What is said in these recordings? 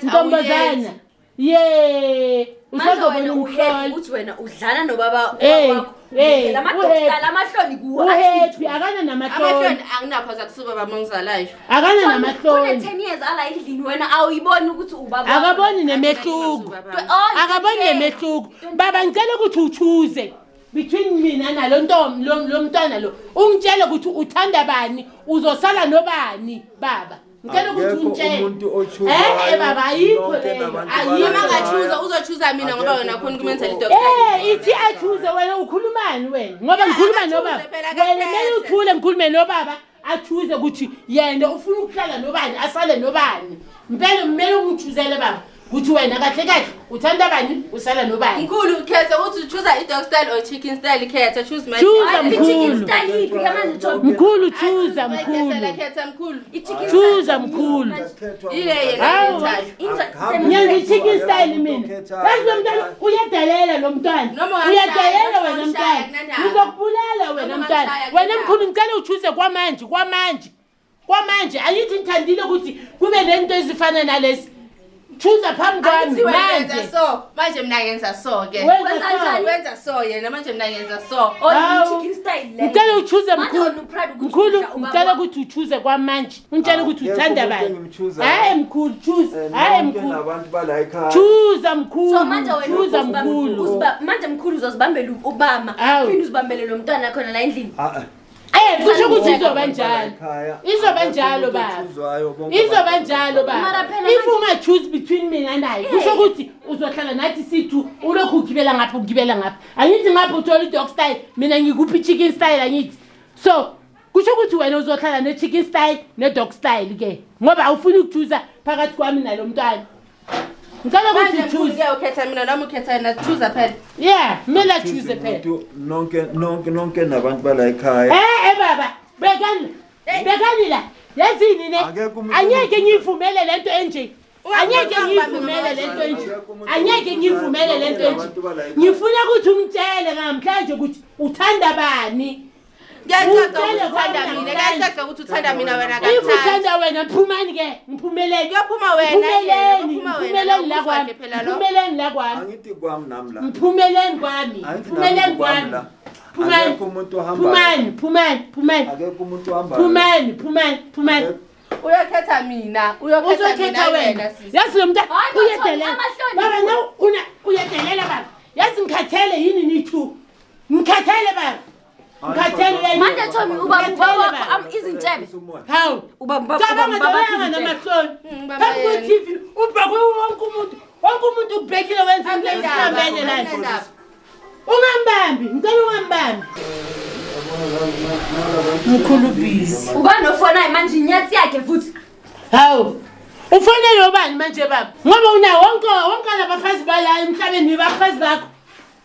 uyayenza. Ntombazana, ye, Manje usazobona wena umhlola. uhappy ukuthi wena udlala nobaba Eh, wakho. eh, Amadoda uhappy. amahloni kuwo. Uhappy, akana namahloni. Amahloni anginakho zakusuka baba ongizalayo. Akana Kune namahloni. 10 years ala endlini, wena awuyiboni ukuthi ubaba. Akaboni nemehluko. Oh, Akaboni nemehluko. Baba, ngicela ukuthi uchoose between mina nalo ntombi, lo mntwana lo. Ungitshele ukuthi uthanda bani, uzosala nobani, baba. Ngicela ukuthi Akekho ungitshele. umuntu ochuzayo, Eh, baba, ayikho nonke leyo. nabantu Ayikho. Noma bala angachuza, ekhaya. uzochuza mina ngoba Akekho wena khona umuntu kumenzela o- i-dog style. Eh, ithi achuze, wena ukhulumani wena? Ngoba ngikhuluma Akachuze nobaba. phela, Wena kumele akakhethe. uthule, ngikhulume nobaba, achuze ukuthi yena ufuna ukuhlala nobani, asale nobani. Mpela kumele ungichuzele, baba, ukuthi wena kahle kahle uthanda bani, usala nobani. Mkhulu, khetha ukuthi uchuza i-dog style or chicken style, khetha, choose my. Choose, I-chicken mkhulu. style yiphi ke manje, Thombi? Mkhulu, chuza, mkhulu. Khethela, khetha, mkhulu. I-chicken Chuza, mkhulu. Kuyakhethwa Ile umuntu. yena Hawu. ayikhethayo. Ngenza i-chicken style mina. Okhethayo. Yazi lo mntwana uyadelela, lo mntwana. Noma ungamshaya, Uyadelela noma wena ungamshaya, mntwana. kunandaba. Ngizokubulala wena Noma mntwana. ungamshaya, Wena kunandaba. mkhulu, ngicela uchoose kwamanje, kwamanje. Kwamanje angithi ngithandile ukuthi kube nento ezifana nalezi. Choose phambi kwami Angithi wena wenza manje. so, manje mina ngenza so ke. Wenza Wenza so. njani? Wenza so yena, manje mina ngenza so. Oh, Hawu. i-chicken style leyo. Ngicela uchoose, Manje mkhulu. wena uproud ukuthi Mkhulu, udla ubaba ngicela wakho. ukuthi uchoose kwamanje. Ungitshele ukuthi Akekho uthanda umuntu bani. engimchoozayo. Hayi mkhulu, choose. Eh, Hayi nonke mkhulu. nabantu bala ekhaya. Choose, mkhulu. So manje wena Choose, mkhulu. manje mkhulu uzozibambela ubama. Hawu. Phinde uzibambele lo mntwana khona la endlini. Ah, ah. Eh, kusho ukuthi Abantu izoba bala njalo. ekhaya, Izoba akekho njalo, umuntu baba. ochuzayo, bonke Izoba abantu njalo, baba. Mara phela If unga-choose between mina naye, kusho ukuthi uzohlala nathi sithu, ulokhu ugibela ngapha, ugibela ngapha. Angithi ngapha uthola i-dog style, mina ngikuphi i-chicken style, angithi? So kusho ukuthi wena uzohlala ne-chicken style ne-dog style ke, ngoba awufuni ukuchuza phakathi kwami nalo mntwana. Ngicela ukuthi Manje mkhulu uchoose. ke ukhetha mina noma ukhetha yena, choose phela. Yeah, kumele Choose achoose phela. umuntu, nonke nonke nonke nabantu bala ekhaya. Eh, baba, bekani, bekani la. Yazini ne? Akekho umuntu Angeke ngiyivumele lento enje. Angeke ngiyivumele lento enje. Akekho umuntu Angeke ngiyivumele lento enje. Abantu bala ekhaya. Ngifuna ukuthi ungitshele namhlanje ukuthi uthanda bani. Kuyacaca Ungitshele ukuthi uthanda kwami mina, namhlanje. kuyacaca ukuthi uthanda mina wena If kakuthandi. uthanda wena, phumani ke, ngiphumeleni. Kuyophuma wena yena, Ngiphumeleni, kuphuma wena, ngiphumeleni la lo kwami. wakhe phela lo. Ngiphumeleni la kwami. Angithi kwami nami la. Ngiphumeleni kwami. Angithi nami Ngiphumeleni kwami kwami. la. Phumani. Akekho umuntu ohambayo. Phumani, phumani, phumani. Akekho umuntu ohambayo. Phumani, phumani, phumani. Uyokhetha mina, uyokhetha Uzokhetha mina wena. wena sisi. Yazi lo mntwana Hayi, bo, uyadelela. amahloni. Baba, na una uyadelela, baba. Yazi ngikhathele yini nithu. Ngikhathele, baba. Ngikhathele yini. Manje Tommy, ubaba Ngikhathele, ubaba wakho baba. izintshebe. Hawu. Ubaba Cabanga ubaba nje wakho uyanga izintshebe. namahloni. Baba Phambi yena. kwe-TV ubhekwe wonke umuntu. Wonke umuntu ubhekile, wenza into Akunandaba, esihlambene la. akunandaba. Ungambambi, ngicela ungambambi. Mkhulu busy. Uba nofonayo manje inyatsi yakhe futhi. Hawu. Ufonele obani manje, baba? Ngoba una wonke wonke labafazi bala emhlabeni, bafazi bakho.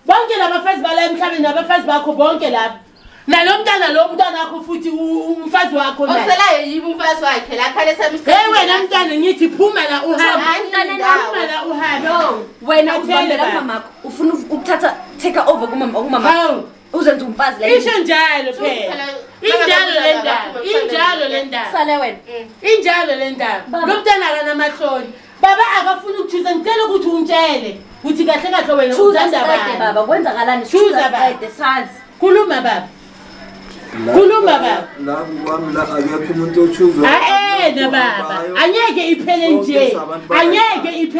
Bonke labafazi bala emhlabeni abafazi bakho bonke lapha. Nalo mntana, lo mntwana wakho futhi, umfazi wakho naye. Oselayo yibo umfazi wakhe la khale sami. Hey wena mntwana, ngithi phuma la uhambe. Hayi, Phuma la uhambe. No, wena Ngikhathele, uzibambela baba. kumamakho. Ufuna ukuthatha take over kumama kumama. Hawu. Uzenza umfazi la. Isho njalo phela. Injalo le ndaba. Injalo le ndaba. Sale wena. Injalo le ndaba. Baba. Lo mntwana akanamahloni. Baba akafuni ukuchuza, ngicela ukuthi ungitshele ukuthi kahle kahle wena Choose uthanda siqede, bani. baba. Kwenzakalani? Choose, Choose baba. siqede sazi. Khuluma, baba. Khuluma, baba. La kwami la akekho umuntu ochuzayo. Ae na baba. Angeke iphele nje. Angeke iphele.